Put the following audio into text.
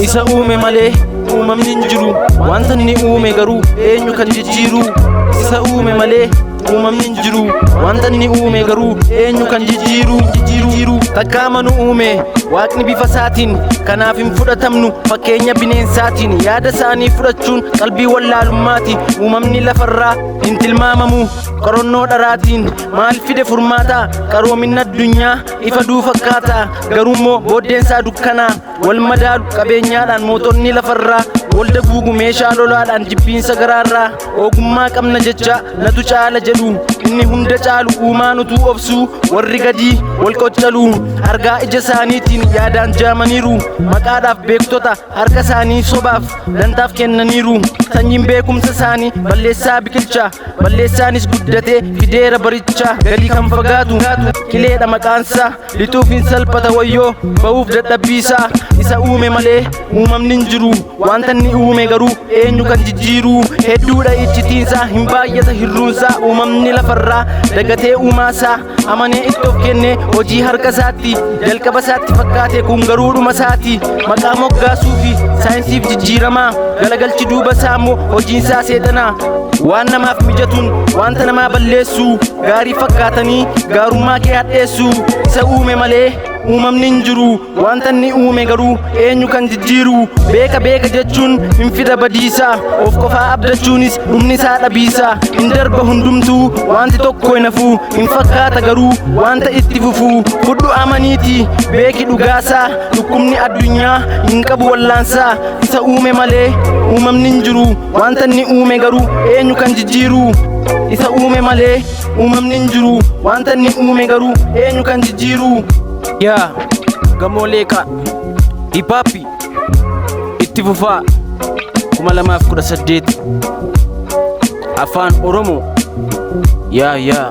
Isa uume malee uumamni hin jiru, wanta inni uume garuu eenyu kan jijjiiru? Isa uume malee uumamni hin jiru, wanta inni uume garuu eenyu kan jijjiiru? Jijjiiru takkaama nu uume waaqni bifa isaatiin, kanaaf hin fudhatamnu fakkeenya bineensaatiin. Yaada isaanii fudhachuun qalbii wallaalummaati. Uumamni lafarraa hin tilmaamamu qorannoo dharaatiin. Maal fide furmaata? Qaroominni addunyaa ifa duu fakkaata, garuummoo booddeensaa dukkanaa. Wal madaalu qabeenyaadhaan mootonni lafarraa, wal daguugu meeshaa lolaadhaan jibbiinsa garaarraa. Ogummaa qabna jecha natu caala jedhu, inni hunda caalu uumaan utuu obsuu warri gadii wal qoccalu. Argaa ija isaaniitiin yaadaan jaamaniiru, maqaadhaaf beektota harka isaanii sobaaf dantaaf kennaniiru. Sanyiin beekumsa isaanii balleessaa biqilcha, balleessaanis guddatee fideera baricha. Gadi kan fagaatu qileedha maqaansaa, lixuuf hin salphata, wayyoo ba'uuf dadhabbiisaa. Isa uume malee uumamni hin jiru, wanta inni uume garuu eenyu kan jijjiiru? Hedduudha iccitiinsaa, hin baay'ata hirruunsaa. Uumamni lafarraa dagatee uumaasaa amanee itti of kenne hojii harka isaatti jalqaba isaatti fakkaate, kun garuu dhuma isaati. Maqaa moggaasuu fi saayinsiif jijjiiramaa galagalchi duuba isaa immoo hojiinsaa seexanaa. Waan namaaf mijatuun wanta namaa balleessu, gaarii fakkaatanii gaarummaa kee hadheessu. Isa uume malee uumamni hin jiru, wanta inni uume garuu eenyu kan jijjiiru? Beeka beeka jechuun hin fida badiisaa, of qofaa abdachuunis dhumni isaa dhabiisaa. Hin darba hundumtuu, wanti tokko hin hafu, hin fakkaata garuu wanta itti fufu. Fudhu amaniiti beeki dhugaasaa, dhukkubni addunyaa hin qabu wallaansaa. Isa uume malee uumamni hin jiru, wanta inni uume garuu eenyu kan jijjiiru? Isa uume malee uumamni hin jiru, wanta inni uume garuu eenyu kan jijjiiru? Yaa gamoo leeqaa hip hop itti fufaa 2018 Afaan Oromoo yaa yaa.